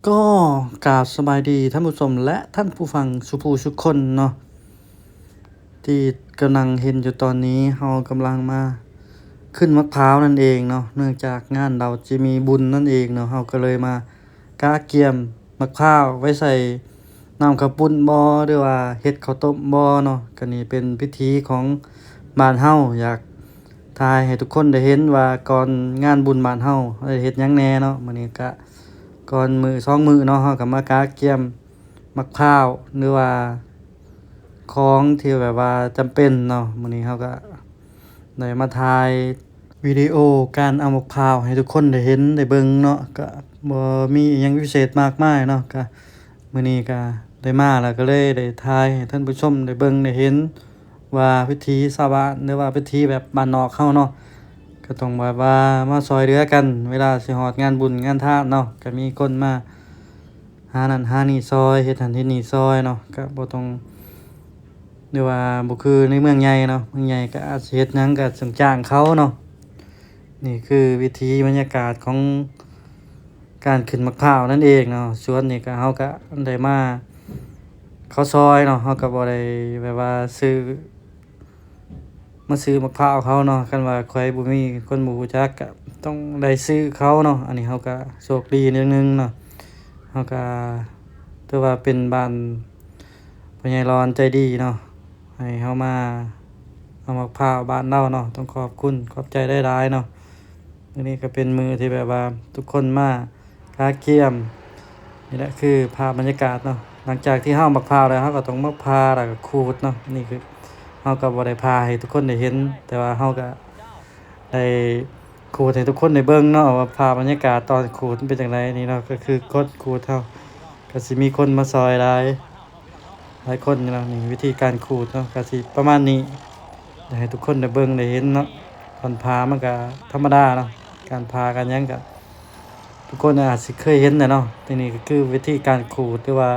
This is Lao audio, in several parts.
ກໍກາບສະບາຍດີທ່ານຜູ້ຊົມ ແລະ ທ່ານຜູ້ຟັງສູ່ຜູ້ສູ່ຄົນເນາະ ທີ່ກຳລັງເຫັນຢູ່ຕອນນີ້ ເຮົາກຳລັງມາຂຶ້ນໝາກພ້າວນັ້ນເອງເນາະ. ເນື່ອງຈາກງານລາວຈະມີບຸນນັ້ນເອງເນາະ ເຮົາກໍເລີຍມາກະກຽມໝາກພ້າວໄວ້ໃສ່ນ້ຳເຂົ້າປຸ້ນບໍ ຫຼືວ່າເຮັດເຂົ້າຕົ້ມບໍເນາະ. ກໍນີ້ເປັນພິທີຂອງບ້ານເຮົາ ຢາກ ຖ່າຍໃຫ້ທຸກຄົນໄດ້ເຫັນວ່າກ່ອນງານບຸນບ້ານເຮົາ ເຮົາໄດ້ເຮັດຫຍັງແດ່ເນາະ. ມື້ນີ້ກະກ່ອນມື້ສອງມື້ເນາະ ເຮົາກະມາກະກຽມໝາກພ້າວ ຫຼືວ່າຂອງທີ່ແບບວ່າຈຳເປັນເນາະ. ມື້ນີ້ເຮົາກະໄດ້ມາຖ່າຍວິດີໂອການເອົາໝາກພ້າວໃຫ້ທຸກຄົນໄດ້ເຫັນໄດ້ເບິ່ງເນາະ ກະບໍ່ມີອີ່ຫຍັງພິເສດມາກມາຍເນາະ. ກະ ມື້ນີ້ກະໄດ້ມາແລ້ວ ກະເລີຍໄດ້ຖ່າຍໃຫ້ທ່ານຜູ້ຊົມໄດ້ເບິ່ງໄດ້ເຫັນວ່າວິຖີຊາວບ້ານ ຫຼືວ່າວິຖີແບບບ້ານນອກເຮົາເນາະ ກະຕ້ອງແບບວ່າມາຊ່ອຍເຫຼືອກັນ ເວລາຊິຮອດງານບຸນງານທານເນາະ ກະມີຄົນມາຫານັ້ນຫານີ້ຊ່ອຍ ເຮັດຫັ້ນເຮັດນີ້ຊ່ອຍເນາະ ກະບໍ່ຕ້ອງ ຫຼືວ່າບໍ່ຄືໃນເມືອງໃຫຍ່ເນາະ ເມືອງໃຫຍ່ກະອາດຊິເຮັດຫຍັງກະຕ້ອງຈ້າງເຂົາເນາະ. ນີ້ຄືວິຖີບັນຍາກາດຂອງ ການຂຶ້ນໝາກພ້າວນັ້ນເອງເນາະ. ສວນນີ້ກະ ເຮົາກະໄດ້ມາເຂົ້າຊອຍເນາະ ເຮົາກະບໍ່ໄດ້ແບບວ່າຊື້ ມາຊື້ໝາກພ້າວເຂົາເນາະ. ຄັນວ່າໃຜບໍ່ມີ ຄົນບໍ່ຮູ້ຈັກ ກະຕ້ອງໄດ້ຊື້ເຂົາເນາະ. ອັນນີ້ເຮົາກະໂຊກດີໜ້ອຍໜຶ່ງເນາະ ເຮົາກະຖືວ່າເປັນບ້ານ ພໍ່ໃຫຍ່ຫຼອນໃຈດີເນາະ ໃຫ້ເຮົາມາເອົາໝາກພ້າວບ້ານລາວເນາະ ຕ້ອງຂອບຄຸນຂອບໃຈຫຼາຍໆເນາະ. ມື້ນີ້ກະເປັນມື້ທີ່ແບບວ່າທຸກຄົນມາກະກຽມ ນີ້ແຫຼະຄືພາບບັນຍາກາດເນາະ. ຫຼັງຈາກທີ່ເຮົາເອົາໝາກພ້າວແລ້ວ ເຮົາກະຕ້ອງມາຜ່າ ແລ້ວກະຂູດເນາະ. ນີ້ຄືເຮົາກະບໍ່ໄດ້ຜ່າໃຫ້ທຸກຄົນໄດ້ເຫັນ ແຕ່ວ່າເຮົາກະ ໄດ້ຂູດໃຫ້ທຸກຄົນໄດ້ເບິ່ງເນາະ ວ່າພາບບັນຍາກາດຕອນຂູດມັນເປັນຈັ່ງໃດ. ນີ້ເນາະ ກະຄືຄົນຂູດເຮົາ ກະຊິມີຄົນມາຊ່ອຍຫຼາຍ ຫຼາຍຄົນຢູ່ເນາະ. ນີ້ວິທີການຂູດເນາະ ກະຊິປະມານນີ້ ຢາກໃຫ້ທຸກຄົນໄດ້ເບິ່ງໄດ້ເຫັນເນາະ. ຕອນຜ່າມັນກະທຳມະດາເນາະ ການຜ່າການຫຍັງກະ ທຸກຄົນອາດຊິເຄີຍເຫັນແຫຼະເນາະ. ແຕ່ນີ້ກະຄືວິທີການຂູດ ຫຼືວ່າ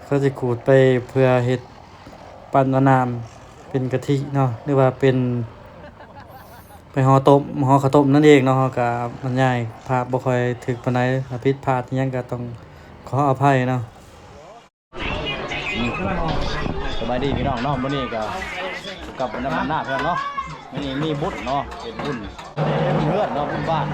ເຂົາຊິຂູດໄປເພື່ອເຮັດ ປັ້ນເອົານ້ຳເປັນກະທິເນາະ ຫຼືວ່າເປັນ ໄປຫໍຕົ້ມ ຫໍເຂົ້າຕົ້ມນັ້ນເອງເນາະ. ເຮົາກະບັນຍາຍພາບບໍ່ຄ່ອຍຖືກປານໃດ ຖ້າຜິດພາດອີ່ຫຍັງກະຕ້ອງຂໍອະໄພເນາະ. ສະບາຍດີພີ່ນ້ອງເນາະ ມື້ນີ້ກະກັບນຳບັນດາເພື່ອນເນາະ. ມື້ນີ້ມີບຸນເນາະ ເປັນບຸນເຮືອນເນາະ ບຸນບ້ານ.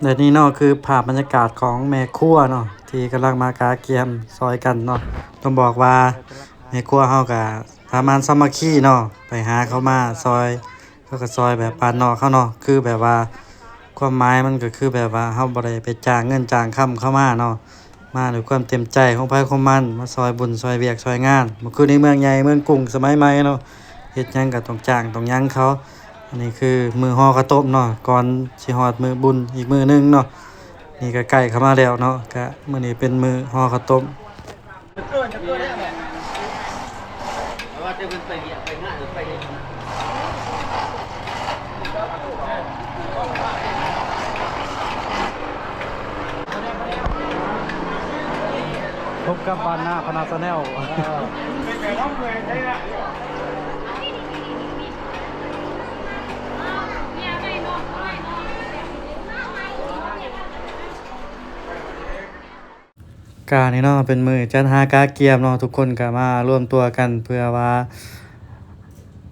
ແລະນີ້ເນາະ ຄືພາບບັນຍາກາດຂອງແມ່ຄົວເນາະ ທີ່ກຳລັງມາກະກຽມຊ່ອຍກັນເນາະ. ຕ້ອງບອກວ່າແມ່ຄົວເຮົາກະສາມັນສາມັກຄີເນາະ ໄປຫາເຂົາມາຊ່ອຍ ເຂົາກະຊ່ອຍແບບບ້ານນອກເຮົາເນາະ. ຄືແບບວ່າຄວາມໝາຍມັນກະຄືແບບວ່າເຮົາບໍ່ໄດ້ໄປຈ້າງເງິນຈ້າງຄຳເຂົາມາເນາະ ມາດ້ວຍຄວາມເຕັມໃຈຂອງໃຜຂອງມັນ ມາຊ່ອຍບຸນຊ່ອຍວຽກຊ່ອຍງານ ບໍ່ຄືໃນເມືອງໃຫຍ່ເມືອງກຸງສະໄໝໃໝ່ເນາະ ເຮັດຫຍັງກະຕ້ອງຈ້າງຕ້ອງຫຍັງເຂົາ. ອັນນີ້ຄືມື້ຫໍເຂົ້າຕົ້ມເນາະ ກ່ອນຊິຮອດມື້ບຸນອີກມື້ໜຶ່ງເນາະ. ນີ້ກະໃກ້ເຂົ້າມາແລ້ວເນາະ ກະມື້ນີ້ເປັນມື້ຫໍເຂົ້າຕົ້ມ. ພົບກັບບ້ານນາພະນາ Channel. ກະນີ້ເນາະ ເປັນມື້ຈັດຫາກະກຽມເນາະ ທຸກຄົນກະມາລວມຕົວກັນເພື່ອວ່າ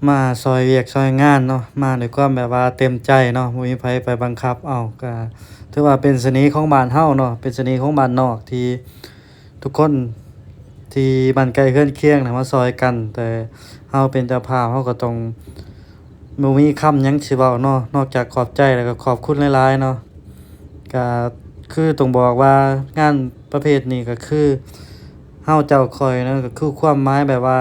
ມາຊ່ອຍວຽກຊ່ອຍງານເນາະ ມາດ້ວຍຄວາມແບບວ່າເຕັມໃຈເນາະ ບໍ່ມີໃຜໄປບັງຄັບເອົາ. ກະຖືວ່າເປັນສະເໜ່ຂອງບ້ານເຮົາເນາະ ເປັນສະເໜ່ຂອງບ້ານນອກ ທີ່ທຸກຄົນທີ່ບ້ານໃກ້ເຮືອນຄຽງນະມາຊ່ອຍກັນ ແຕ່ເຮົາເປັນເຈົ້າພາບ ເຮົາກະຕ້ອງ ບໍ່ມີຄຳຫຍັງຊິເວົ້າເນາະ ນອກຈາກຂອບໃຈ ແລ້ວກະຂອບຄຸນຫຼາຍໆເນາະ. ກະຄືຕ້ອງບອກວ່າງານປະເພດນີ້ກະຄືເຮົາເຈົ້າຂ້ອຍເນາະ ກະຄືຄວາມໝາຍແບບວ່າ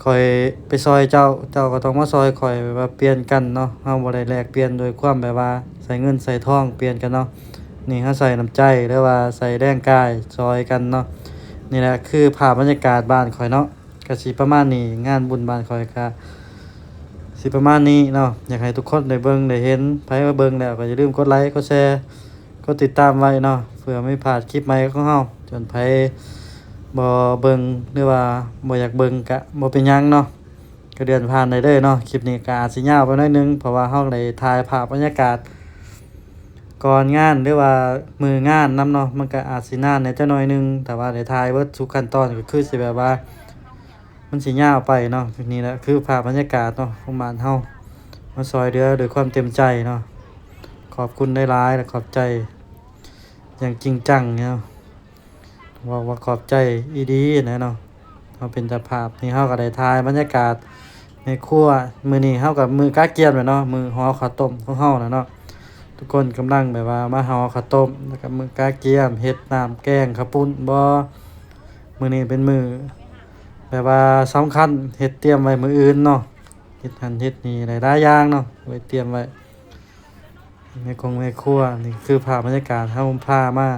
ຂ້ອຍໄປຊ່ອຍເຈົ້າ ເຈົ້າກະຕ້ອງມາຊ່ອຍຂ້ອຍ ແບບວ່າປ່ຽນກັນເນາະ ເຮົາບໍ່ໄດ້ແລກປ່ຽນໂດຍຄວາມແບບວ່າໃຊ້ເງິນໃຊ້ທອງປ່ຽນກັນເນາະ. ນີ້ເຮົາໃຊ້ນ້ຳໃຈ ຫຼືວ່າໃຊ້ແຮງກາຍຊ່ອຍກັນເນາະ. ນີ້ແຫຼະຄືພາບບັນຍາກາດບ້ານຂ້ອຍເນາະ. ກະຊິປະມານນີ້ ງານບຸນບ້ານຂ້ອຍກະຊິປະມານນີ້ເນາະ ຢາກໃຫ້ທຸກຄົນໄດ້ເບິ່ງໄດ້ເຫັນ. ໃຜມາເບິ່ງແລ້ວກະຢ່າລືມກົດໄລ ກົດແຊ ກົດຕິດຕາມໄວ້ເນາະ ເພື່ອບໍ່ພາດຄລິບໃໝ່ຂອງເຮົາ. ສ່ວນໃຜບໍ່ເບິ່ງ ຫຼືວ່າບໍ່ຢາກເບິ່ງກະບໍ່ເປັນຫຍັງເນາະ. ກໍເລື່ອນຜ່ານໄດ້ເລີຍເນາະ. ຄລິບນີ້ກໍອາດຊິຍາວໄປໜ້ອຍໜຶ່ງ ເພາະວ່າເຮົາໄດ້ຖ່າຍພາບບັນຍາກາດກ່ອນງານ ຫຼືວ່າມື້ງານນຳເນາະ, ມັນກໍອາດຊິນານແດ່ຈັກໜ້ອຍໜຶ່ງ. ຖ້າວ່າໄດ້ຖ່າຍເບິດທຸກຂັ້ນຕອນ ກໍຄືຊິແບບວ່າ ມັນຊິຍາວໄປເນາະ. ນີ້ແຫຼະຄືພາບບັນຍາກາດເນາະ ຂອງບ້ານເຮົາ ມາຊ່ອຍເຫຼືອດ້ວຍຄວາມເຕັມໃຈເນາະ. ຂອບຄຸນຫຼາຍໆ ແລະ ຂອບໃຈຢ່າງຈິງຈັງເນາະ. ເວົ້າວ່າຂອບໃຈອີ່ຫຼີນະເນາະ. ເຮົາເປັນເຈົ້າພາບ ນີ້ເຮົາກໍໄດ້ຖ່າຍບັນຍາກາດໃນຄົວ. ມື້ນີ້ເຮົາກໍມື້ກະກຽມແຫຼະເນາະ, ມື້ຫໍ່ເຂົ້າຕົ້ມຂອງເຮົານະເນາະ. ທຸກຄົນກຳລັງແບບວ່າມາຫໍ່ເຂົ້າຕົ້ມ ແລ້ວກໍມື້ກະກຽມ ເຮັດນ້ຳແກງເຂົ້າປຸ້ນບໍ. ມື້ນີ້ເປັນມື້ແບບວ່າສຳຄັນ ເຮັດຕຽມໄວ້ມື້ອື່ນເນາະ, ເຮັດຫັ້ນເຮັດນີ້ຫຼາຍໆຢ່າງເນາະ ໄວ້ຕຽມໄວ້. ແມ່ຄົງແມ່ຄົວ ນີ້ຄືພາບບັນຍາກາດ ເຮົາພາມາ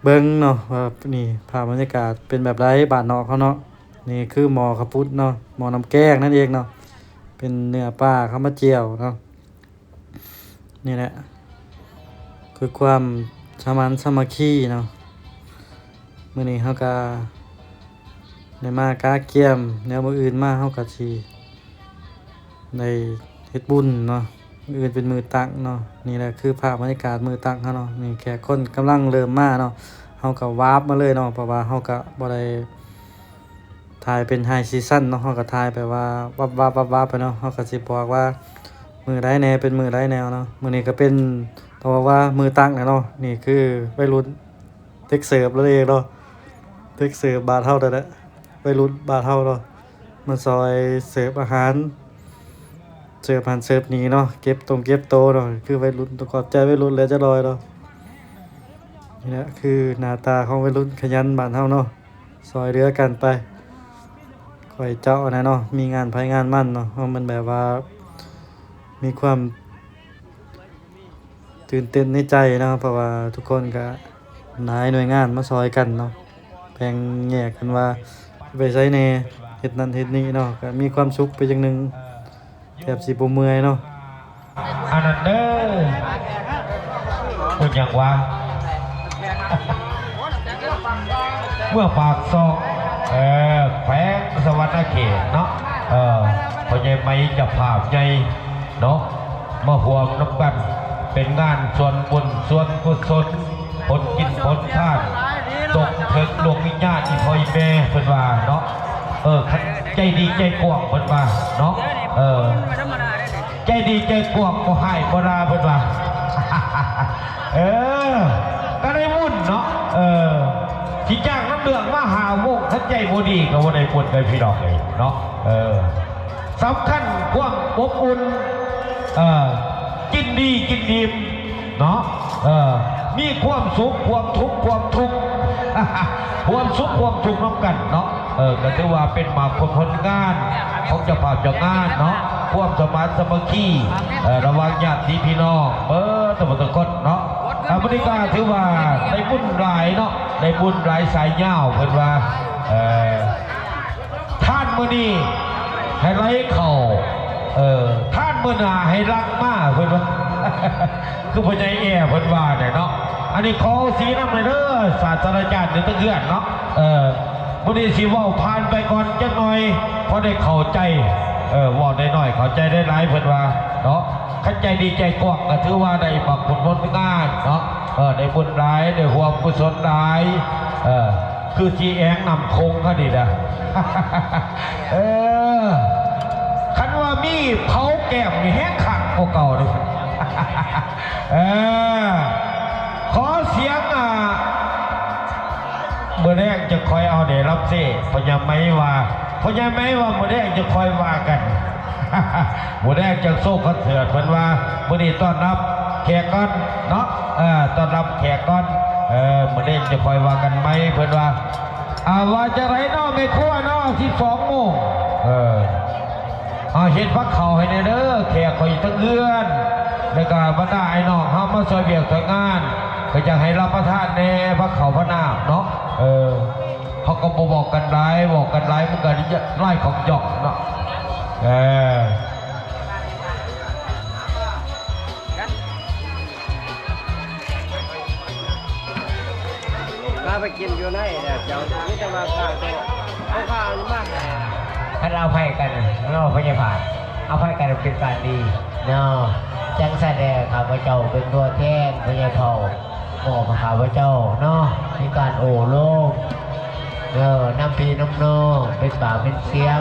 ເບິ່ງເນາະ ວ່ານີ້ພາບບັນຍາກາດເປັນແບບໃດ ບ້ານນອກເຮົາເນາະ. ນີ້ຄືໝໍ້ເຂົ້າປຸ້ນເນາະ, ໝໍ້ນ້ຳແກງນັ້ນເອງເນາະ, ເປັນເນື້ອປາເຂົ້າມາຈຽວເນາະ. ນີ້ແຫຼະຄືຄວາມສາມັນສາມັກຄີເນາະ. ມື້ນີ້ເຮົາກະໄດ້ມາກະກຽມແນວ, ມື້ອື່ນມາເຮົາກະຊິໄດ້ເຮັດບຸນເນາະ, ມື້ອື່ນເປັນມື້ຕັ້ງເນາະ. ນີ້ແຫຼະຄືພາບບັນຍາກາດມື້ຕັ້ງເຮົາເນາະ. ນີ້ແຂກຄົນກຳລັງເລີ່ມມາເນາະ, ເຮົາກະວາບມາເລີຍເນາະ ເພາະວ່າເຮົາກະບໍ່ໄດ້ ຖ່າຍເປັນໄຮຊີຊັນເນາະ, ເຮົາກໍຖ່າຍແບບວ່າວັບໆໆໄປເນາະ. ເຮົາກໍຊິບອກວ່າມື້ໃດແດ່ ເປັນມື້ໃດແດ່ເນາະ. ມື້ນີ້ກໍເປັນ ຕ້ອງບອກວ່າມື້ຕັ້ງແຫຼະເນາະ. ນີ້ຄືໄວລຸ້ນເດັກເສີບລະເອງເນາະ, ເດັກເສີບບ້ານເຮົານັ້ນແຫຼະ, ໄວລຸ້ນບ້ານເຮົາເນາະ, ມາຊ່ອຍເສີບອາຫານ ເສີບຫັ້ນເສີບນີ້ເນາະ, ເກັບຕົງເກັບໂຕເນາະ. ຄືໄວລຸ້ນ ຕ້ອງຂອບໃຈໄວລຸ້ນແຫຼະຈັກໜ້ອຍເນາະ. ນີ້ແຫຼະຄືໜ້າຕາຂອງໄວລຸ້ນຂະຫຍັນບ້ານເຮົາເນາະ. ຊ່ອຍເຫຼືອກັນໄປ ຂ້ອຍເຈົ້າຫັ້ນນະເນາະ, ມີງານໃຜງານມັນເນາະ. ເຮົາມັນແບບວ່າມີຄວາມຕື່ນເຕັ້ນໃນໃຈເນາະ, ເພາະວ່າທຸກຄົນກະຫຼາຍໜ່ວຍງານມາຊ່ອຍກັນເນາະ, ແບ່ງແຍກກັນວ່າໄປໃສແດ່, ເຮັດນັ້ນເຮັດນີ້ເນາະ, ກະມີຄວາມສຸກໄປຢ່າງໜຶ່ງ. ແທບຊິບໍ່ເມື່ອຍເນາະ. ອັນນັ້ນເດີ ເພິ່ນຫຍັງວະ ເມືອງປາກຊ່ອງ ເອີ ແຂວງສະຫວັນນະເຂດເນາະ. ເອີ ພໍ່ໃຫຍ່ໄມເຈົ້າພາບໃຫຍ່ເນາະ ມາຮ່ວມນຳກັນ ເປັນງານສ່ວນບຸນສ່ວນກຸສົນ ຜົນກິນຜົນທານ ສົ່ງເຖິງດວງວິນຍານອີ່ພໍ່ອີ່ແມ່ເພິ່ນວ່າເນາະ. ເອີ ຄັນໃຈດີໃຈກວ້າງເພິ່ນວ່າເນາະ. ເອີ ໃຈດີໃຈກວ້າງ ບໍ່ຮ້າຍບໍ່ດ່າເພິ່ນວ່າ. ເອີ ກໍໄດ້ບຸນເນາະ. ເອີ ຊິຈ້າງນຳເລື່ອງມາຫ້າວົງ ຄັນໃຈບໍ່ດີກໍບໍ່ໄດ້ບຸນເດ້ພີ່ນ້ອງເອີຍເນາະ. ເອີ ສຳຄັນຄວາມອົບອຸ່ນ ເອີ ກິນດີກິນດີມເນາະ. ເອີ ມີຄວາມສຸກຄວາມທຸກຄວາມທຸກ ຄວາມສຸກຄວາມທຸກນຳກັນເນາະ. ເອີ ກໍຖືວ່າເປັນໝາກຜົນຜົນງານຂອງເຈົ້າພາບເຈົ້າງານເນາະ, ຄວາມສະໝານສາມັກຄີ ເອີ ລະຫວ່າງຍາດຕິພີ່ນ້ອງເບິດທຸກຄົນເນາະ. ອາ ມື້ນີ້ກໍຖືວ່າໄດ້ບຸນຫຼາຍເນາະ, ໄດ້ບຸນຫຼາຍສາຍຍາວເພິ່ນວ່າ. ເອີ ທານມື້ນີ້ໃຫ້ໄຫຼເຂົ້າ ເອີ ທານມື້ໜ້າໃຫ້ຫຼັ່ງມາເພິ່ນວ່າ. ຄືພໍ່ໃຫຍ່ແອເພິ່ນວ່າແຫຼະເນາະ. ອັນນີ້ຂໍອາສີນຳແດ່ເດີ ສາດສະດາຈານຢູ່ເທິງເຮືອນເນາະ. ເອີ ມື້ນີ້ຊິເວົ້າຜ່ານໄປກ່ອນຈັກໜ່ອຍ ພໍໄດ້ເຂົ້າໃຈ. ເອີ ເວົ້າໜ້ອຍໆ ເຂົ້າໃຈຫຼາຍໆ ເພິ່ນວ່າເນາະ. ຄັນໃຈດີໃຈກວ້າງກໍຖືວ່າໄດ້ບັກບຸນຜົນງານເນາະ. ເອີ ໄດ້ບຸນຫຼາຍ ໄດ້ຮ່ວມກຸສົນຫຼາຍ ເອີ ຄືຊິແອງນ້ຳໂຂງເຮົານີ້ນະ. ເອີ ຄັນວ່າມີເຜົາແກ້ມນີ້ແຮງຄັກກວ່າເກົ່າເດ້. ເອີ ຂໍສຽງ ອ່າ ມື້ແລງຈະຄ່ອຍເອົາເດລຳເຊ. ພໍ່ໃຫຍ່ໄມວ່າ ພໍ່ໃຫຍ່ໄມວ່າ ມື້ແລງຈະຄ່ອຍວ່າກັນ. ມື້ແລງຈະໂຊຄອນເສີດ ເພິ່ນວ່າ. ມື້ນີ້ຕ້ອນຮັບແຂກກ່ອນເນາະ, ເອີ ຕ້ອນຮັບແຂກກ່ອນ. ເອີ ມື້ແລງຈະຄ່ອຍວ່າກັນໃໝ່ ເພິ່ນວ່າ. ອ່າ ວ່າຈັ່ງໃດເນາະແມ່ຄົວເນາະ ສິບສອງໂມງ. ເອີ ເອົາເຮັດພາເຂົ້າໃຫ້ແດ່ເດີ ແຂກຂ້ອຍຢູ່ເທິງເຮືອນ ແລ້ວກະບັນດາອ້າຍນ້ອງເຮົາມາຊ່ອຍວຽກຊ່ອຍງານ ກໍຢາກໃຫ້ຮັບປະທານແດ່ ພາເຂົ້າພານ້ຳເນາະ. ເອີ ເຮົາກໍບໍ່ເວົ້າກັນຫຼາຍ ເວົ້າກັນຫຼາຍມັນກໍຫຼາຍຂອງຫຍອກເນາະ. ເອີ ພາໄປກິນຢູ່ໃນແລ້ວ ເຈົ້າມີແຕ່ວ່າພາ ເອົາພາມາໃຫ້. ຄັນອະໄພກັນເນາະ ພະຍາບາດ ອະໄພກັນເປັນການດີເນາະ. ຈັ່ງຊັ້ນແຫຼະ ຂ້າພະເຈົ້າເປັນຕົວແທນພະຍາເຖົ້າ ມອບໃຫ້ຂ້າພະເຈົ້າເນາະ ມີການໂອ້ລົມ ເອີ ນຳພີ່ນຳນ້ອງ ເປັນປາກເປັນສຽງ.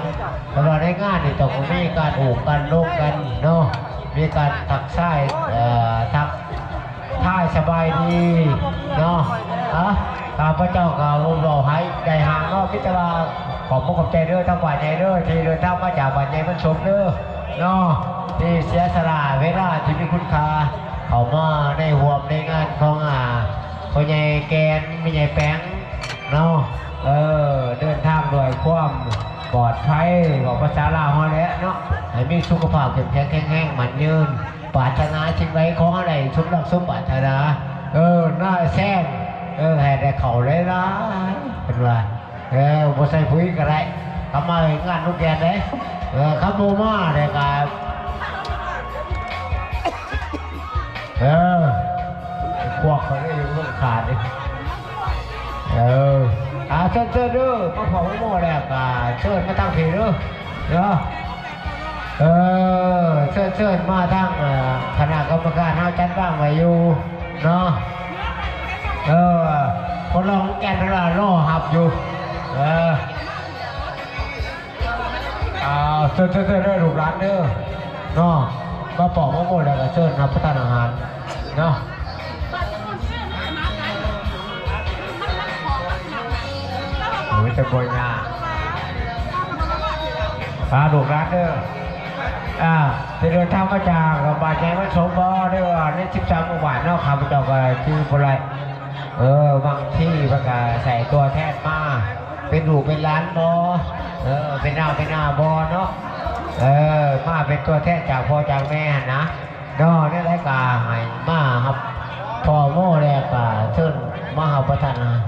ແຕ່ວ່າໃນງານນີ້ຕ້ອງມີການໂອ້ການລົມກັນເນາະ ມີການທັກທາຍ ເອີ ທັກ ທາຍສະບາຍດີເນາະ. ອະ ຂ້າພະເຈົ້າກໍເວົ້າໃຫ້ໄດ້ຫາງເນາະ ມີແຕ່ວ່າຂອບອົກຂອບໃຈເດີ ທາງບ້ານໃຫຍ່ເດີ ທີ່ເດີນທາງມາຈາກບ້ານໃຫຍ່ເມືອງສົມເດີເນາະ ທີ່ເສຍສະຫຼະເວລາທີ່ມີຄຸນຄ່າ ເຂົ້າມາໃນຮ່ວມໃນງານຂອງ ອາ ພໍ່ໃຫຍ່ແກ່ນ ແມ່ໃຫຍ່ແປງເນາະ. ເອີ ເດີນທາງດ້ວຍຄວາມປອດໄພ ເວົ້າພາສາລາວເຮົາແຫຼະເນາະ ໃຫ້ມີສຸຂະພາບເຂັ້ມແຂງແຂງແຮງໝັ້ນຍືນ. ປາດຖະໜາສິ່ງໃດຂໍໃຫ້ໄດ້ສົມລັກສົມປາດຖະໜາ. ເອີ ນາແຊງ ເອີ ໃຫ້ໄດ້ເຂົ້າຫຼາຍໆ ເພິ່ນວ່າ. ເອີ ບໍ່ໃສ່ປຸ໋ຍກໍໄດ້ ເຂົ້າມາງານລູກແກ່ນເດ້. ເອີ ຄັນບໍ່ມາແລ້ວກໍ ເອີ ພວກຂ້ອຍກໍຢູ່ເມືອງຂາດເດ້. ເອີ ອາ ເຊີນໆ ເດີ ມາພໍ້ໝໍແລ້ວກໍເຊີນມາທາງພີ້ເດີ ເນາະ. ເອີ ເຊີນໆ ມາທາງ ເອີ ຄະນະກຳມະການເຮົາຈັດວາງໄວ້ຢູ່ເນາະ. ເອີ ຄົນລອງແກ່ນເວລາລໍຮັບຢູ່. ເອີ ເອີ ເຊີນໆ ເດີ ລູກຫຼານເດີເນາະ ມາປອກມະມ່ວງແລ້ວກໍເຊີນຮັບປະທານອາຫານເນາະ. ໂອ້ຍ ແຕ່ບໍ່ຍາກ ພາລູກຫຼານເດີ ອ່າ ທີ່ເດີນທາງມາຈາກບ້ານໃຫຍ່ເມືອງສົມບໍ່ ຫຼືວ່າໃນສິບສາມໝູ່ບ້ານເນາະ ຂ້າພະເຈົ້າກໍຈື່ບໍ່ໄດ້. ເອີ ບາງທີເພິ່ນກໍໃສ່ຕົວແທນມາ ເປັນລູກເປັນຫຼານບໍ່ ເອີ ເປັນນ້າເປັນອາບໍ່ເນາະ. ເອີ ມາເປັນຕົວແທນຈາກພໍ່ຈາກແມ່ຫັ້ນນະ. ເນາະ ແນວໃດກໍໃຫ້ມາຮັບພໍ່ໂມແລ້ວກໍເຊີນມາຮັບປະທານອາຫານ.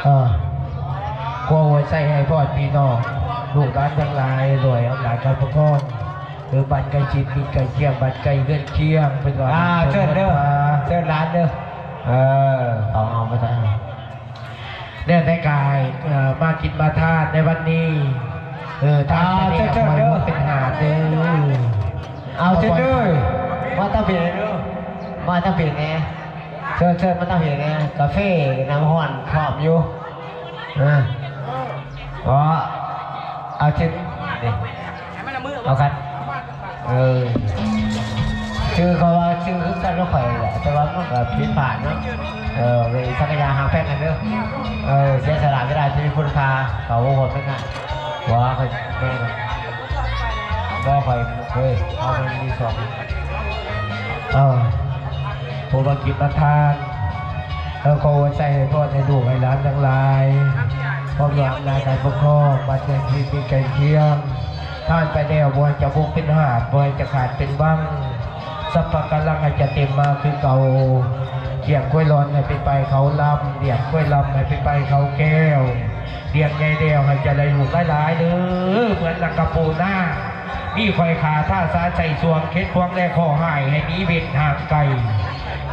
ເອີ ຂໍອວຍໄຊໃຫ້ພອນພີ່ນ້ອງລູກຫຼານທັງຫຼາຍ ດ້ວຍອຳນາດການປົກຄອງ ຫຼືບ້ານໃກ້ຊິດ ມິດໃກ້ຄຽງ ບ້ານໃກ້ເຮືອນຄຽງ ເພິ່ນວ່າ ອ່າ ເຊີນເດີ ເຊີນຫຼານເດີ. ເອີ ເອົາ ເອົາມາໃສ່. ແນວໃດກາຍ ເອີ ມາກິນມາທານໃນວັນນີ້ ເອີ ທານໄປແລ້ວ ອ່າ ເຊີນເດີ ເປັນຫາເດີ. ເອົາ ເຊີນເດີ ມາຕາເບເດີ ມາຕາເບແດ່ ເຊີນ ເຊີນມາຕາເບແດ່ ກາເຟ ນ້ຳຮ້ອນພ້ອມຢູ່ ເອີ ເອົາ ເອົາເຊີນ ນີ້ ເອົາກັນ. ເອີ ຊື່ເຂົາວ່າຊື່ຄືກັນກັບຂ້ອຍແຫຼະ ແຕ່ວ່າມັນກໍຜິດພາດເນາະ. ເອີ ເວຍສັກກະຍາຮັກແພງກັນເດີ. ເອີ ເສຍສະຫຼະເວລາທີ່ມີຄຸນຄ່າ ເຂົາບໍ່ໂຫດເປັນຫຍັງ. ບໍ່ ຂ້ອຍ ບໍ່ ຂ້ອຍ ເອີ ເຮົາມັນມີສອງ ເອີ ຜູ້ມາກິນມາທານ ເອີ ຂໍອວຍໄຊໃຫ້ພອນໃຫ້ລູກໃຫ້ຫຼານທັງຫຼາຍ ພ້ອມດ້ວຍອຳນາດການປົກຄອງ ບ້ານເມືອງທີ່ມີໃກ້ຄຽງ ທານໄປແລ້ວ ບໍ່ໃຫ້ຈະບົກເປັນຫາດ ບໍ່ໃຫ້ຈະຂາດເປັນວັງ ຊັບພະກຳລັງໃຫ້ຈະເຕັມມາຄືເກົ່າ ລ້ຽງຄວາຍຫຼອນໃຫ້ເປັນປາຍເຂົາລຳ ລ້ຽງຄວາຍລຳໃຫ້ເປັນປາຍເຂົາແກ້ວ ລ້ຽງໃຫຍ່ແລ້ວໃຫ້ຈະໄດ້ລູກຫຼາຍໆເດີ ເໝືອນດັ່ງກະປູນາ ມີຂ້ອຍຂ້າທາສາໃສ່ຊ່ວງ ເຂັດພວງແລະເຄາະຮ້າຍໃຫ້ໜີເວັ້ນຫ່າງໄກ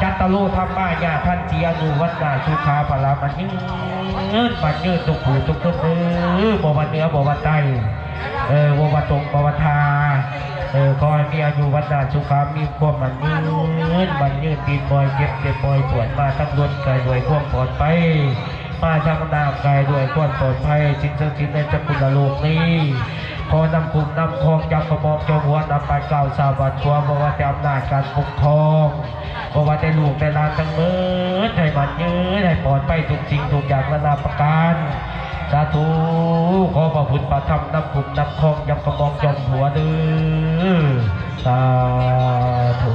ຈັດຕະໂລທຳມາຍາທັນ ທີ່ອາຍຸວັນນະສຸຂາພະລາ ໝັ້ນຍືນ ໝັ້ນຍືນທຸກຜູ້ທຸກຄົນເດີ ບໍ່ວ່າເໜືອບໍ່ວ່າໃຕ້ ເອີ ບໍ່ວ່າຕົງບໍ່ວ່າທ່າ ເອີ ຂໍໃຫ້ມີອາຍຸວັນນະສຸຂາ ມີຄວາມໝັ້ນຍືນ ໝັ້ນຍືນ ຕີນບໍ່ໃຫ້ເຈັບ ເຈັບບໍ່ໃຫ້ປວດ ມາທາງລົດກໍດ້ວຍຄວາມປອດໄພ ມາທາງນ້ຳກາຍດ້ວຍຄວາມປອດໄພ ສິ່ງສັກສິດໃນສະກຸນລະໂລກນີ້ ຂໍນຳຄຸ້ມນຳຄອງ ຈັບກະໝອກຈອມຫົວ ນຳປາຍກ້າວຊາວບ້ານຂົວ ບໍ່ວ່າແຕ່ອຳນາດການປົກຄອງ ບໍ່ວ່າແຕ່ລູກແຕ່ຫຼານທັງໝົດ ໃຫ້ໝັ້ນຍືນ ໃຫ້ປອດໄພທຸກສິ່ງທຸກຢ່າງນານາປະການ ສາທຸ ຂໍພະພຸດພະທຳນຳຄຸ້ມນຳຄອງ ຈັບກະໝອກຈອມຫົວເດີ ສາທຸ.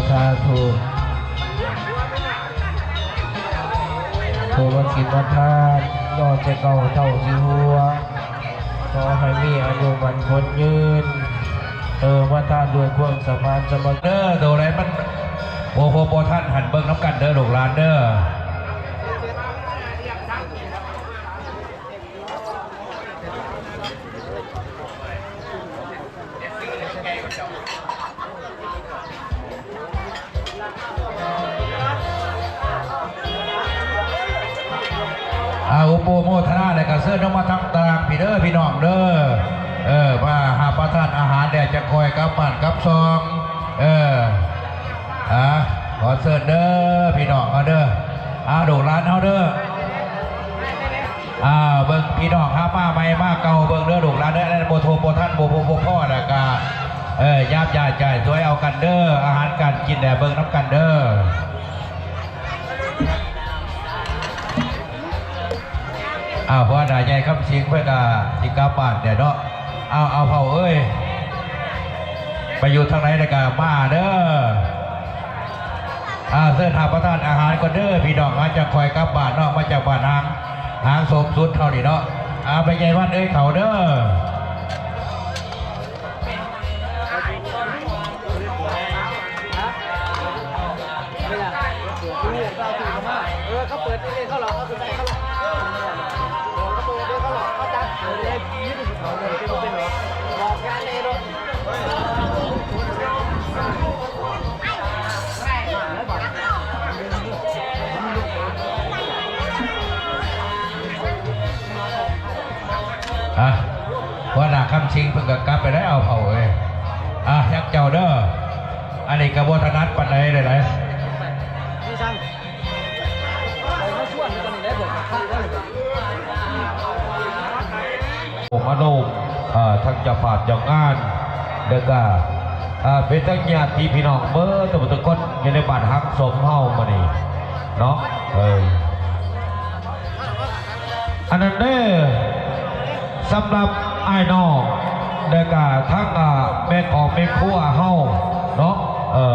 ສາທຸ ຜູ້ມາກິນມາທານ ລໍແຕ່ເກົ່າເທົ່າຊິຫົວ ຂໍໃຫ້ມີອາຍຸໝັ້ນຂວັນຍືນ ເອີ ມາທານດ້ວຍຄວາມສະໝານສະໝັກ ເດີ ໂຕໃດມັນບໍ່ຄົບບໍ່ທັນຫັ້ນ ເບິ່ງນຳກັນເດີ ລູກຫຼານເດີ. ອາ ອະນຸໂມທະນາ ແລ້ວກໍເຊີນອອກມາທາງຕາງພີ້ເດີ ພີ່ນ້ອງເດີ ເອີ ມາຮັບປະທານອາຫານແລ້ວ ຈະຄ່ອຍກັບບ້ານກັບຊ່ອງ ເອີ ອາ ຂໍເຊີນເດີ ພີ່ນ້ອງເຮົາເດີ ອາ ລູກຫຼານເຮົາເດີ ອາ ເບິ່ງພີ່ນ້ອງຫາມາໃໝ່ມາເກົ່າ ເບິ່ງເດີລູກຫຼານເດີ ອັນນັ້ນບໍ່ທົບບໍ່ທັນ ບໍ່ພົບບໍ່ພໍ້ ແລ້ວກະ ເອີ ຍາມຢາກຈ່າຍຊ່ວຍເອົາກັນເດີ ອາຫານການກິນແດ່ ເບິ່ງນຳກັນເດີ. ອ້າວ ຫົວໜ້າໃຫຍ່ຄຳສິງເພິ່ນກະຊິກັບບ້ານແລ້ວເນາະ ເອົາ ເອົາເຖົ້າເອີຍ ໄປຢູ່ທາງໃດແລ້ວກະມາເດີ. ອາ ເຊີນຮັບປະທານອາຫານກ່ອນເດີ ພີ່ນ້ອງ ມາຈາກຂ້ອຍກັບບ້ານເນາະ ມາຈາກບ້ານຫາງ ຫາງສົມສຸດເຮົານີ້ເນາະ ອາ ແມ່ໃຫຍ່ວັນເອີຍ ເຂົ້າເດີ. ເອີ ເຂົາເປີດເອງເຂົາຫຼອກ ເຂົາຄືໃສ່ເຂົາຫຼອກ ເຂົາເປີດເອງເຂົາຫຼອກ ເຂົາຈັດເປີດເອງ ບອກງານເອງໂລດ. ອ່ະ ຫົວໜ້າຄຳສິງເພິ່ນກໍກັບໄປແລ້ວເຂົາເອີຍ ອ່ະ ຍັງເຈົ້າເດີ ອັນນີ້ກໍບໍ່ຖະໜັດປານໃດເດ້. ໂອ້ ມາໂນມ ເອີ ທັງເຈົ້າພາບເຈົ້າງານ ແລ້ວກະ ເອີ ເປັນທັງຍາດຕິພີ່ນ້ອງເບິດທຸກຄົນ ຢູ່ໃນບ້ານຮັກສົມເຮົາມື້ນີ້ເນາະ ເອີ ອັນນັ້ນເດີ ສຳລັບອ້າຍນ້ອງ ແລ້ວກະທັງ ອາ ແມ່ຂອງແມ່ຄົວເຮົາເນາະ ເອີ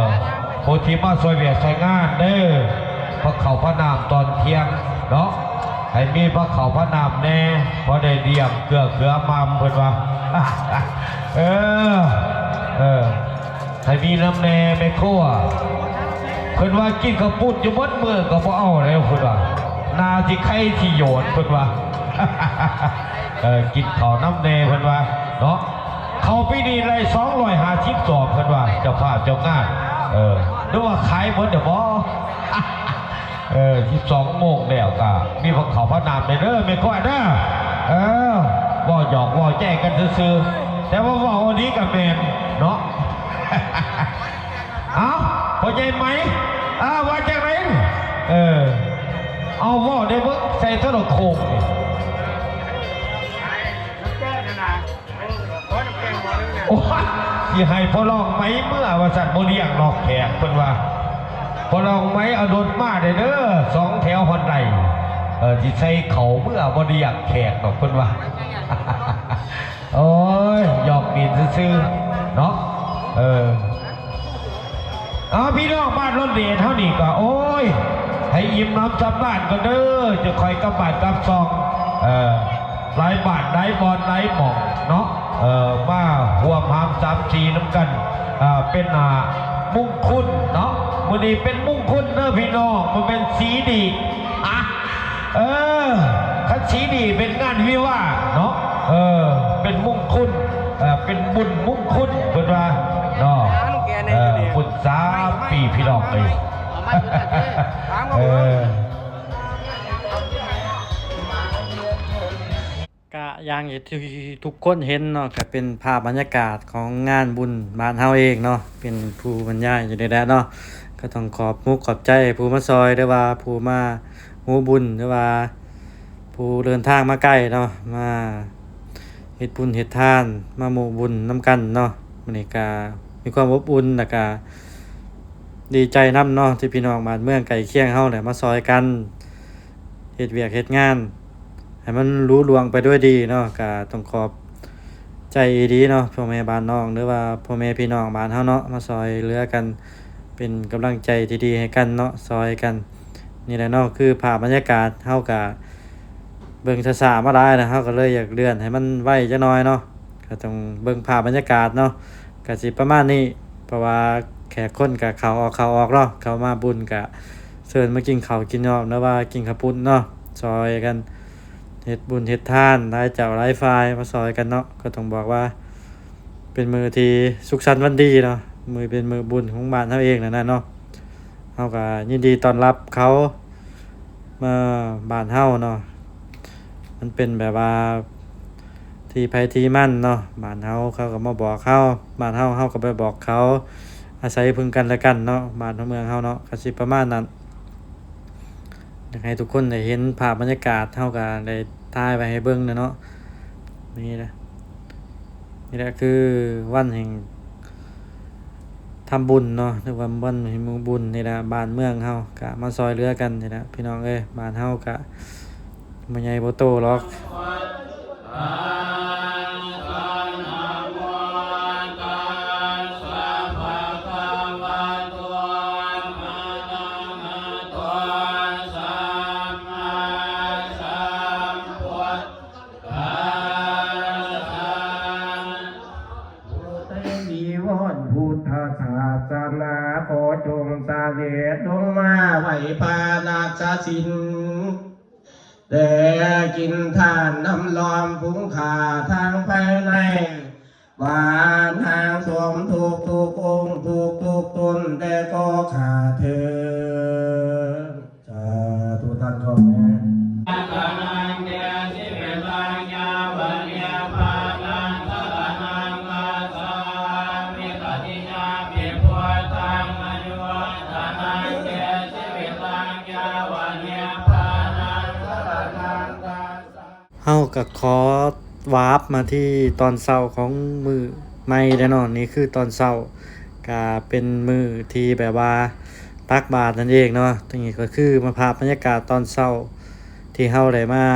ຜູ້ທີ່ມາຊ່ວຍວຽກຊ່ວຍງານເດີ ພາເຂົ້າພານ້ຳຕອນທ່ຽງເນາະ ໃຫ້ມີພາເຂົ້າພານ້ຳແດ່ ພໍໄດ້ລ້ຽງເກືອເຂືອໝ່ຳ ເພິ່ນວ່າ ເອີ ເອີ ໃຫ້ມີນຳແດ່ແມ່ຄົວ ເພິ່ນວ່າກິນເຂົ້າປຸ້ນຢູ່ໝົດມື້ກໍບໍ່ເອົາແລ້ວ ເພິ່ນວ່າ ໜ້າຊິໄຄທີ່ໂຍນ ເພິ່ນວ່າ ເອີ ກິນເຂົ້ານຳແດ່ ເພິ່ນວ່າເນາະ ເຂົ້າປີນີ້ໄດ້ສອງຮ້ອຍຫ້າສິບສອບ ເພິ່ນວ່າ ເຈົ້າພາບເຈົ້າງານ ເອີ ຫຼືວ່າຂາຍໝົດແລ້ວບໍ? ເອີ ສິບສອງໂມງແລ້ວກະມີພາເຂົ້າພານ້ຳແດ່ເດີແມ່ຄ້ອຍເດີ ເອີ ເວົ້າຫຍອກເວົ້າແຈ້ກັນຊື່ໆ ແຕ່ວ່າເວົ້າອັນນີ້ກະແມ່ນເນາະ. ເອົ້າ ພໍ່ໃຫຍ່ໄໝ ເອີ ວ່າຈັ່ງໃດ ເອີ ເອົາ ເວົ້າໄດ້ເບິ່ງ ໃສ່ໂທລະໂຄ່ງນີ້ ໂອ້ຍ ຊິໃຫ້ພໍ່ລອງໄໝເມືອວ່າຊັ້ນ ບໍ່ລ້ຽງດອກແຂກ ເພິ່ນວ່າ ພໍ່ລອງໄໝເອົາລົດມາແດ່ເດີ ສອງແຖວຮອດໄດ້ ເອີ ຊິໃສ່ເຂົ້າເມືອ ບໍ່ໄດ້ຢາກແຂກດອກ ເພິ່ນວ່າ ໂອ້ຍ ຫຍອກຫຼິ້ນຊື່ໆ ເນາະ ເອີ. ເອົາ ພີ່ນ້ອງບ້ານໂລນເດດເຮົານີ້ກໍ ໂອ້ຍ ໃຫ້ອີ່ມໜຳສຳລານກ່ອນເດີ ຈະຄ່ອຍກັບບ້ານກັບຊ່ອງ ເອີ ຫຼາຍບ້ານຫຼາຍບ່ອນຫຼາຍໝ່ອງເນາະ ເອີ ມາຮ່ວມຫາມສາມັກຄີນຳກັນ ເປັນ ອາ ມຸງຄຸນເນາະ ມື້ນີ້ເປັນມຸງຄຸນເດີພີ່ນ້ອງ ບໍ່ແມ່ນສີດີ ອະ ເອີ ຄັນສີດີເປັນງານວິວາເນາະ ເອີ ເປັນມຸງຄຸນ ເອີ ເປັນບຸນມຸງຄຸນເພິ່ນວ່າເນາະ ເອີ ບຸນສາມປີພີ່ນ້ອງເອີຍ ເອີ ກະຢ່າງທີ່ທຸກຄົນເຫັນເນາະ ກະເປັນພາບບັນຍາກາດຂອງງານບຸນບ້ານເຮົາເອງເນາະ ເປັນຜູ້ບັນຍາຍຢູ່ນີ້ແຫຼະເນາະ ກໍຕ້ອງຂອບມຸກຂອບໃຈຜູ້ມາຊ່ອຍ ຫຼືວ່າຜູ້ມາ ຮູ້ບຸນ ຫຼືວ່າຜູ້ເດີນທາງມາໄກເນາະ ມາເຮັດບຸນເຮັດທານ ມາໂມະບຸນນຳກັນເນາະ ມື້ນີ້ກະມີຄວາມອົບອຸ່ນ ແລ້ວກະດີໃຈນຳເນາະ ທີ່ພີ່ນ້ອງບ້ານເມືອງໃກ້ຄຽງເຮົາໄດ້ມາຊ່ອຍກັນ ເຮັດວຽກເຮັດງານໃຫ້ມັນລຸລ່ວງໄປດ້ວຍດີເນາະ ກະຕ້ອງຂອບໃຈອີ່ຫຼີເນາະ ພໍ່ແມ່ບ້ານນ້ອງ ຫຼືວ່າພໍ່ແມ່ພີ່ນ້ອງບ້ານເຮົາເນາະ ມາຊ່ອຍເຫຼືອກັນ ເປັນກຳລັງໃຈທີ່ດີໃຫ້ກັນເນາະ ຊ່ອຍກັນ. ນີ້ແຫຼະເນາະ ຄືພາບບັນຍາກາດ ເຮົາກະເບິ່ງຊ້າໆມາຫຼາຍແລ້ວ ເຮົາກະເລີຍຢາກເລື່ອນໃຫ້ມັນໄວຈັກໜ່ອຍເນາະ. ກະຕ້ອງເບິ່ງພາບບັນຍາກາດເນາະ ກະຊິປະມານນີ້ ເພາະວ່າແຂກຄົນກະເຂົ້າອອກ ເຂົ້າອອກເນາະ. ເຂົ້າມາບຸນກະເຊີນມາກິນເຂົ້າກິນນ້ຳ ຫຼືວ່າກິນເຂົ້າປຸ້ນເນາະ ຊ່ອຍກັນເຮັດບຸນເຮັດທານ ຫຼາຍເຈົ້າຫຼາຍຝ່າຍມາຊ່ອຍກັນເນາະ. ກະຕ້ອງບອກວ່າ ເປັນມື້ທີ່ສຸກສັນວັນດີເນາະ ມື້ ເປັນມື້ບຸນຂອງບ້ານເຮົາເອງນັ້ນນະເນາະ. ເຮົາກະຍິນດີຕ້ອນຮັບເຂົາມາບ້ານເຮົາເນາະ. ມັນເປັນແບບວ່າທີ່ໃຜທີ່ມັນເນາະ ບ້ານເຮົາ ເຂົາກະມາບອກເຮົາ ບ້ານເຮົາ ເຮົາກະໄປບອກເຂົາ ອາໄສເພິ່ງກັນແລະກັນເນາະ ບ້ານເຮົາເມືອງເຮົາເນາະ ກະຊິປະມານນັ້ນ. ຢາກໃຫ້ທຸກຄົນໄດ້ເຫັນພາບບັນຍາກາດ ເຮົາກະໄດ້ຖ່າຍໄວ້ໃຫ້ເບິ່ງແຫຼະເນາະ. ນີ້ແຫຼະ ນີ້ແຫຼະຄືວັນແຫ່ງທຳບຸນເນາະ ຫຼືວ່າວັນແຫ່ງມື້ບຸນນີ້ແຫຼະ. ບ້ານເມືອງເຮົາກະມາຊ່ອຍເຫຼືອກັນນີ້ແຫຼະ ພີ່ນ້ອງເອີຍ. ບ້ານເຮົາກະບໍ່ໃຫຍ່ບໍ່ໂຕຫຼອກ. ຜູ້ໄດ້ນິວອນພຸດທະສາສະໜາ ຂໍຈົ່ງສະເດັດລົງມາໄຫວ້ພະລັກສະສິນ ແດ່ກິນທານນຳລ້ອມຝູງຂ້າທາງພາຍໃນ ຫວານທາງສົມທຸກໆອົງທຸກໆຕົນ ແດ່ກໍຂ້າເທີນ. ສາທຸ ທ່ານຂອງແທ້. ເຮົາກະຂໍວາບມາທີ່ຕອນເຊົ້າຂອງມື້ໃໝ່ເດ້ເນາະ. ນີ້ຄືຕອນເຊົ້າ ກະເປັນມື້ທີ່ແບບວ່າຕັກບາດນັ້ນເອງເນາະ. ຕົງນີ້ກະຄືມາພາບບັນຍາກາດຕອນເຊົ້າທີ່ເຮົາໄດ້ມາ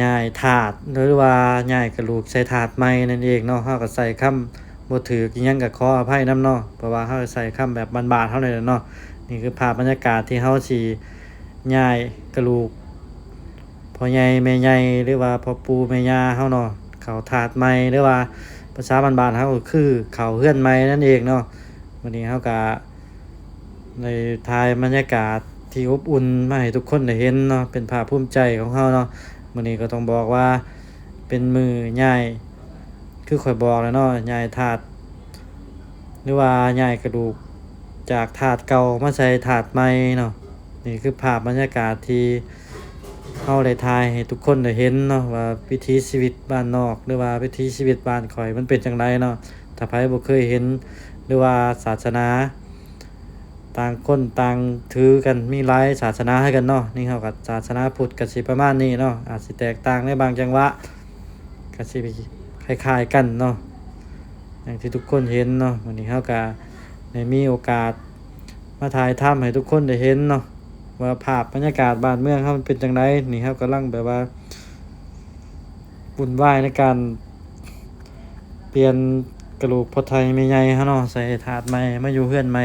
ຍ້າຍຖາດ ຫຼືວ່າຍ້າຍກະດູກໃສ່ຖາດໃໝ່ນັ້ນເອງເນາະ. ເຮົາກະໃຊ້ຄຳບໍ່ຖືກອີ່ຫຍັງກະຂໍອະໄພນຳເນາະ ເພາະວ່າເຮົາໃຊ້ຄຳແບບບ້ານໆເຮົານີ້ແຫຼະເນາະ. ນີ້ຄືພາບບັນຍາກາດທີ່ເຮົາຊິຍ້າຍກະດູກ ພໍ່ໃຫຍ່ແມ່ໃຫຍ່ ຫຼືວ່າພໍ່ປູ່ແມ່ຍ່າເຮົາເນາະ ເຂົ້າຖາດໃໝ່ ຫຼືວ່າພາສາບ້ານໆເຮົາກະຄືເຂົ້າເຮືອນໃໝ່ນັ້ນເອງເນາະ. ມື້ນີ້ເຮົາກະໄດ້ຖ່າຍບັນຍາກາດທີ່ອົບອຸ່ນມາໃຫ້ທຸກຄົນໄດ້ເຫັນເນາະ ເປັນພາກພູມໃຈຂອງເຮົາເນາະ. ມື້ນີ້ກະຕ້ອງບອກວ່າເປັນມື້ຍ້າຍ ຄືຂ້ອຍບອກແລ້ວເນາະ ຍ້າຍຖາດ ຫຼືວ່າຍ້າຍກະດູກຈາກຖາດເກົ່າມາໃສ່ຖາດໃໝ່ເນາະ. ນີ້ຄືພາບບັນຍາກາດທີ່ເຮົາໄດ້ຖ່າຍໃຫ້ທຸກຄົນໄດ້ເຫັນເນາະ ວ່າວິຖີຊີວິດບ້ານນອກ ຫຼືວ່າວິຖີຊີວິດບ້ານຂ້ອຍມັນເປັນຈັ່ງໃດເນາະ. ຖ້າໃຜບໍ່ເຄີຍເຫັນ ຫຼືວ່າສາສະໜາ ຕ່າງຄົນຕ່າງຖືກັນ ມີຫຼາຍສາສະໜາຄືກັນເນາະ. ນີ້ເຮົາກະສາສະໜາພຸດກະຊິປະມານນີ້ເນາະ ອາດຊິແຕກຕ່າງໃນບາງຈັງຫວະ ກະຊິຄ້າຍໆກັນເນາະ ຢ່າງທີ່ທຸກຄົນເຫັນເນາະ. ມື້ນີ້ເຮົາກະໄດ້ມີໂອກາດມາຖ່າຍທຳໃຫ້ທຸກຄົນໄດ້ເຫັນເນາະ ວ່າພາບບັນຍາກາດບ້ານເມືອງເຮົາມັນເປັນຈັ່ງໃດ. ນີ້ເຮົາກຳລັງແບບວ່າວຸ່ນວາຍໃນການປ່ຽນກະດູກພໍ່ໃຫຍ່ແມ່ໃຫຍ່ເຮົາເນາະ ໃສ່ຖາດໃໝ່ ມາຢູ່ເຮືອນໃໝ່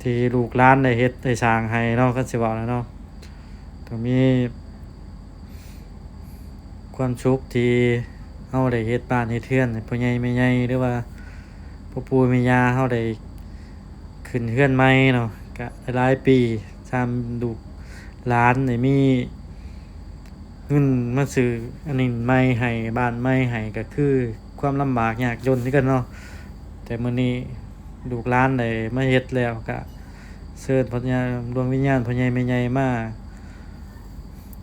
ທີ່ລູກຫຼານໄດ້ເຮັດໄດ້ສ້າງໃຫ້ເນາະ ຄັນຊິເວົ້າແລ້ວເນາະ. ກະມີຄວາມສຸກທີ່ເຮົາໄດ້ເຮັດບ້ານເຮັດເຮືອນໃຫ້ພໍ່ໃຫຍ່ແມ່ໃຫຍ່ ຫຼືວ່າພໍ່ປູ່ແມ່ຍ່າເຮົາໄດ້ຂຶ້ນເຮືອນໃໝ່ເນາະ. ກະຫຼາຍໆປີ ຊາມລູກຫຼານໄດ້ມີເງິນມາຊື້ອັນນີ້ໃໝ່ໃຫ້ ບ້ານໃໝ່ໃຫ້ ກະຄືຄວາມລຳບາກຍາກຈົນຄືກັນເນາະ. ແຕ່ມື້ນີ້ລູກຫຼານໄດ້ມາເຮັດແລ້ວ ກະເຊີນພະຍາ ດວງວິນຍານພໍ່ໃຫຍ່ແມ່ໃຫຍ່ມາ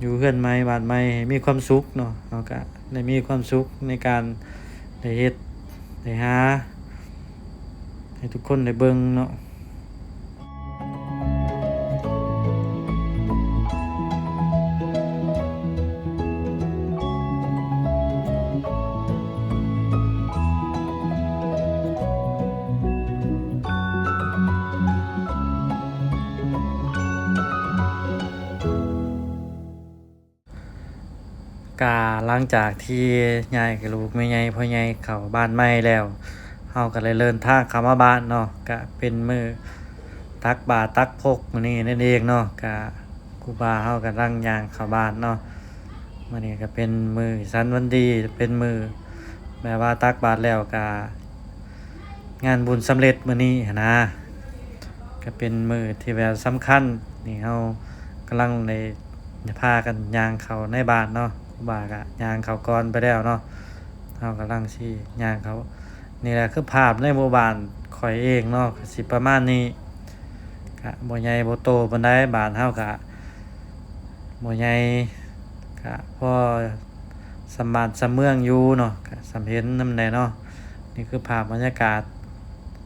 ຢູ່ເຮືອນໃໝ່ບ້ານໃໝ່ໃຫ້ມີຄວາມສຸກເນາະ. ເຮົາກະໄດ້ມີຄວາມສຸກໃນການໄດ້ເຮັດໄດ້ຫາ ໃຫ້ທຸກຄົນໄດ້ເບິ່ງເນາະ. ກະຫຼັງຈາກທີ່ຍ້າຍກະດູກແມ່ໃຫຍ່ພໍ່ໃຫຍ່ເຂົ້າບ້ານໃໝ່ແລ້ວ ເຮົາກໍໄດ້ເດີນທາງເຂົ້າມາບ້ານເນາະ ກະເປັນມື້ຕັກບາດຕັກພົກມື້ນີ້ນັ້ນເອງເນາະ. ກະຄູບາເຮົາກຳລັງຍ່າງເຂົ້າບ້ານເນາະ. ມື້ນີ້ກໍເປັນມື້ສັນວັນດີ ເປັນມື້ແບບວ່າຕັກບາດແລ້ວກະງານບຸນສຳເລັດມື້ນີ້ຫັ້ນນະ. ກໍເປັນມື້ທີ່ແບບສຳຄັນ ນີ້ເຮົາກຳລັງໄດ້ ໄດ້ພາກັນຍ່າງເຂົ້າໃນບ້ານເນາະ. ຄູບາກໍຍ່າງເຂົ້າກ່ອນໄປແລ້ວເນາະ. ເຮົາກຳລັງຊິຍ່າງເຂົ້າ ນີ້ແຫຼະຄືພາບໃນໝູ່ບ້ານຂ້ອຍເອງເນາະ ກໍຊິປະມານນີ້. ກະບໍ່ໃຫຍ່ບໍ່ໂຕປານໃດ ບ້ານເຮົາກະບໍ່ໃຫຍ່ ກະພໍສ່ຳບ້ານສ່ຳເມືອງຢູ່ເນາະ ກະສ່ຳເຫັນນຳແດ່ເນາະ. ນີ້ຄືພາບບັນຍາກາດ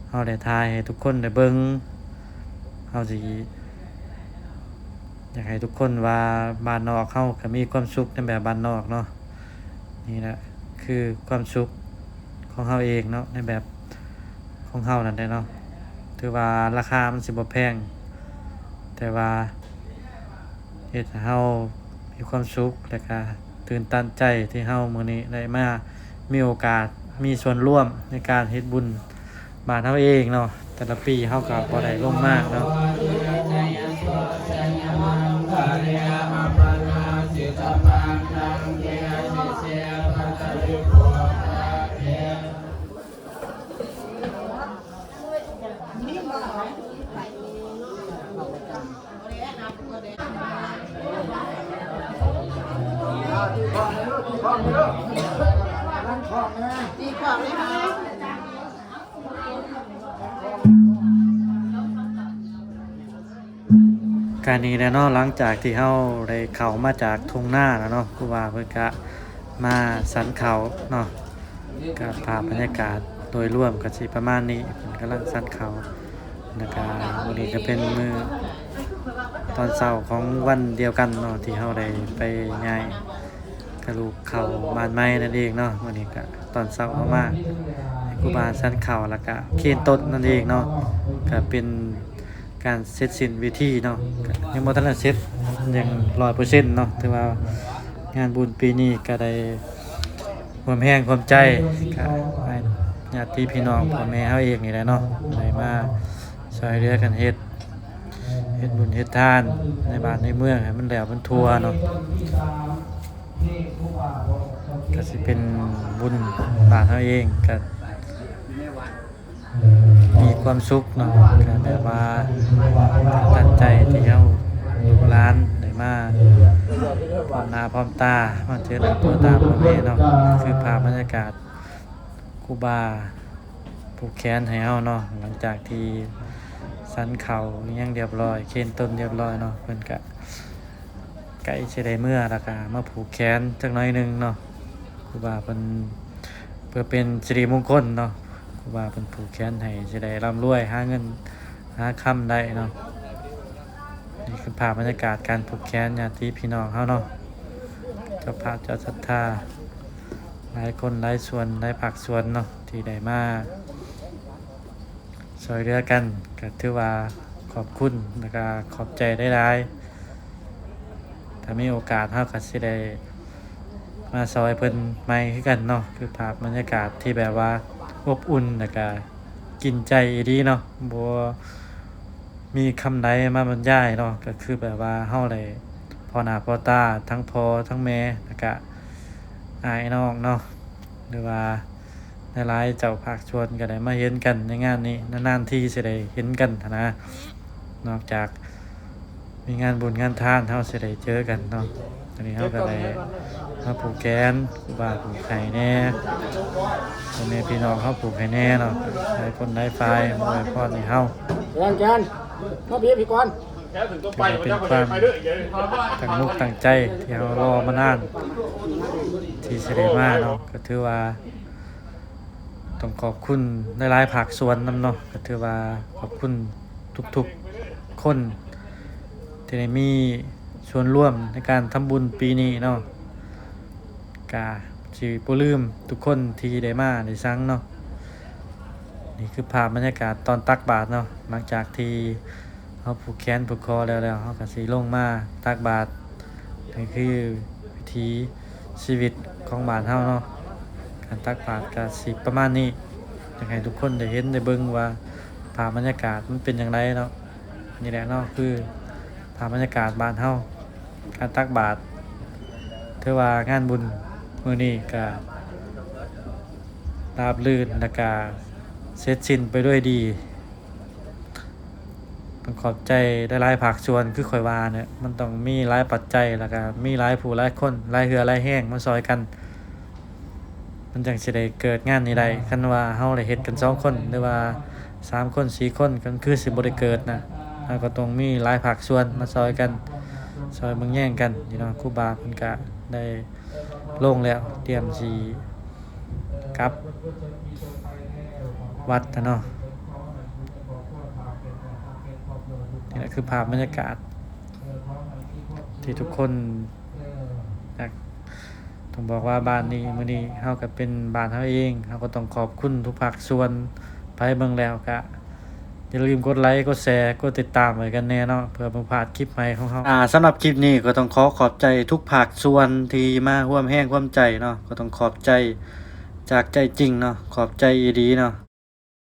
ເຮົາໄດ້ຖ່າຍໃຫ້ທຸກຄົນໄດ້ເບິ່ງ. ເຮົາຊິຢາກໃຫ້ທຸກຄົນວ່າບ້ານນອກເຮົາກໍມີຄວາມສຸກໃນແບບບ້ານນອກເນາະ. ນີ້ແຫຼະຄືຄວາມສຸກຂອງເຮົາເອງເນາະ ໃນແບບຂອງເຮົານັ້ນແຫຼະເນາະ. ຖືວ່າລາຄາມັນຊິບໍ່ແພງ ແຕ່ວ່າເຮັດໃຫ້ເຮົາມີຄວາມສຸກ ແລະກະຕື່ນຕັນໃຈທີ່ເຮົາມື້ນີ້ໄດ້ມາມີໂອກາດມີສ່ວນຮ່ວມໃນການເຮັດບຸນ ບ້ານເຮົາເອງເນາະ. ແຕ່ລະປີເຮົາກໍບໍ່ໄດ້ລົງມາເນາະ. ກະນີ້ແຫຼະເນາະ ຫຼັງຈາກທີ່ເຮົາໄດ້ເຂົ້າມາຈາກທົ່ງນາແລ້ວເນາະ ຄູບາເພິ່ນກະມາສັນເຂົ້າເນາະ. ກະພາບບັນຍາກາດໂດຍລວມກະຊິປະມານນີ້ ເພິ່ນກຳລັງສັນເຂົ້າ. ແລ້ວກະມື້ນີ້ກະເປັນມື້ຕອນເຊົ້າຂອງວັນດຽວກັນເນາະ ທີ່ເຮົາໄດ້ໄປຍ້າຍ ກະລູກເຂົ້າບ້ານໃໝ່ນັ້ນເອງເນາະ. ມື້ນີ້ກະຕອນເຊົ້າເຮົາມາໃຫ້ຄູບາສັນເຂົ້າ ແລ້ວກະເຄນຕົ້ນນັ້ນເອງເນາະ. ກະເປັນການເສັດສິ້ນພິທີເນາະ ກະຍັງບໍ່ທັນໄດ້ເສັດຢ່າງຮ້ອຍເປີເຊັນເນາະ. ຖືວ່າງານບຸນປີນີ້ກະໄດ້ຮ່ວມແຮງຮ່ວມໃຈ ກະໃຫ້ຍາດຕິພີ່ນ້ອງພໍ່ແມ່ເຮົາເອງນີ້ແຫຼະເນາະ ໄດ້ມາຊ່ວຍເຫຼືອກັນເຮັດ ເຮັດບຸນເຮັດທານໃນບ້ານໃນເມືອງໃຫ້ມັນແລ້ວມັນທົ່ວເນາະ. ກະຊິເປັນບຸນບ້ານເຮົາເອງ ກະມີຄວາມສຸກເນາະ ກະແບບວ່າຕັ້ງໃຈທີ່ເຮົາລູກຫຼານໄດ້ມາພ້ອມໜ້າພ້ອມຕາ ມາເຈີໜ້າພໍ່ຕາພໍ່ແມ່ເນາະ. ຄືພາບບັນຍາກາດຄູບາ ຜູກແຂນໃຫ້ເຮົາເນາະ ຫຼັງຈາກທີ່ສັນເຂົ້າອີ່ຫຍັງລຽບຮ້ອຍ ເຄນຕົ້ນລຽບຮ້ອຍເນາະ ເພິ່ນກະໃກ້ຊິໄດ້ເມືອ ແລ້ວກະມາຜູກແຂນຈັກໜ້ອຍໜຶ່ງເນາະ. ຄືວ່າເພິ່ນ ເພື່ອເປັນສິລິມົງຄົນເນາະ ຄືວ່າເພິ່ນຜູກແຂນໃຫ້ຊິໄດ້ລ່ຳລວຍ ຫາເງິນຫາຄຳໄດ້ເນາະ. ນີ້ຄືພາບບັນຍາກາດການຜູກແຂນຍາດຕິພີ່ນ້ອງເຮົາເນາະ ເຈົ້າພາບເຈົ້າສັດທາ ຫຼາຍຄົນຫຼາຍສ່ວນຫຼາຍພາກສ່ວນເນາະ ທີ່ໄດ້ມາຊ່ວຍເຫຼືອກັນ ກະຖືວ່າຂອບຄຸນ ແລ້ວກະຂອບໃຈຫຼາຍໆ. ຖ້າມີໂອກາດເຮົາກະຊິໄດ້ມາຊ່ອຍເພິ່ນໃໝ່ຄືກັນເນາະ. ຄືພາບບັນຍາກາດທີ່ແບບວ່າອົບອຸ່ນ ແລ້ວກະກິນໃຈອີ່ຫຼີເນາະ ບໍ່ ມີຄຳໃດມາບັນຍາຍເນາະ ກະຄືແບບວ່າເຮົາໄດ້ພໍ້ໜ້າພໍ້ຕາ ທັງພໍ່ທັງແມ່ ແລ້ວກະອ້າຍນ້ອງເນາະ ຫຼືວ່າຫຼາຍໆເຈົ້າພາກສ່ວນກະໄດ້ມາເຫັນກັນໃນງານນີ້ ນານໆທີຊິໄດ້ເຫັນກັນຫັ້ນນະ. ນອກຈາກມີງານບຸນງານທານ ເຮົາຊິໄດ້ເຈີກັນເນາະ. ອັນນີ້ເຮົາກໍໄດ້ມາຜູກແຂນ ຄູບາຜູກໃຫ້ແດ່ ພໍ່ແມ່ພີ່ນ້ອງເຮົາຜູກໃຫ້ແດ່ເນາະ. ຫຼາຍຄົນຫຼາຍຝ່າຍມາອວຍພອນໃຫ້ເຮົາ. ແຈນ ແຈນ ມາພີ້ ພີ້ກ່ອນ. ຖືວ່າເປັນຄວາມຕັ້ງອົກຕັ້ງໃຈທີ່ເຮົາລໍມານານ ທີ່ຊິໄດ້ມາເນາະ. ກໍຖືວ່າຕ້ອງຂອບຄຸນຫຼາຍໆພາກສ່ວນນຳເນາະ. ກໍຖືວ່າຂອບຄຸນທຸກໆຄົນ ທີ່ໄດ້ມີ ສ່ວນຮ່ວມໃນການທຳບຸນປີນີ້ເນາະ. ກະຊິບໍ່ລືມທຸກຄົນທີ່ໄດ້ມາໄດ້ສັງເນາະ. ນີ້ຄືພາບບັນຍາກາດຕອນຕັກບາດເນາະ ຫຼັງຈາກທີ່ເຮົາຜູກແຂນຜູກຄໍແລ້ວ ແລ້ວເຮົາກະຊິລົງມາຕັກບາດ. ນີ້ຄືວິຖີຊີວິດຂອງບ້ານເຮົາເນາະ. ການຕັກບາດກະຊິປະມານນີ້. ຢາກໃຫ້ທຸກຄົນໄດ້ເຫັນໄດ້ເບິ່ງວ່າ ພາບບັນຍາກາດມັນເປັນຈັ່ງໃດເນາະ. ນີ້ແຫຼະເນາະ ຄືພາບບັນຍາກາດບ້ານເຮົາ ການຕັກບາດ. ຖືວ່າງານບຸນມື້ນີ້ກະລາບລື່ນ ແລ້ວກະເສັດສິ້ນໄປດ້ວຍດີ. ຕ້ອງຂອບໃຈຫຼາຍໆພາກສ່ວນ ຄືຂ້ອຍວ່າເນາະ ມັນຕ້ອງມີຫຼາຍປັດໄຈ ແລ້ວກະມີຫຼາຍຜູ້ຫຼາຍຄົນ ຫຼາຍເຫື່ອຫຼາຍແຮງມາຊ່ອຍກັນ ມັນຈັ່ງຊິໄດ້ເກີດງານນີ້ໄດ້. ຄັນວ່າເຮົາໄດ້ເຮັດກັນສອງຄົນ ຫຼືວ່າສາມຄົນ ສີ່ຄົນ ກໍຄືຊິບໍ່ໄດ້ເກີດນະ. ເຮົາກໍຕ້ອງມີຫຼາຍພາກສ່ວນມາຊ່ອຍກັນ ຊ່ອຍເບິ່ງແຍງກັນນີ້ເນາະ. ຄູບາເພິ່ນກະໄດ້ລົງແລ້ວ ຕຽມຊິກັບວັດນະເນາະ. ນີ້ແຫຼະຄືພາບບັນຍາກາດທີ່ທຸກຄົນຢາກ ຕ້ອງບອກວ່າບ້ານນີ້ ມື້ນີ້ເຮົາກໍເປັນບ້ານເຮົາເອງ ເຮົາກໍຕ້ອງຂອບຄຸນທຸກພາກສ່ວນ. ໃຜເບິ່ງແລ້ວກໍຢ່າລືມກົດໄລ ກົດແຊ ກົດຕິດຕາມໄວ້ກັນແດ່ເນາະ ເພື່ອບໍ່ພາດຄລິບໃໝ່ຂອງເຮົາ. ອ່າ ສຳລັບຄລິບນີ້ກໍຕ້ອງຂໍຂອບໃຈທຸກພາກສ່ວນທີ່ມາຮ່ວມແຮງຮ່ວມໃຈເນາະ ກໍຕ້ອງຂອບໃຈຈາກໃຈຈິງເນາະ ຂອບໃຈອີ່ຫຼີເນາະ.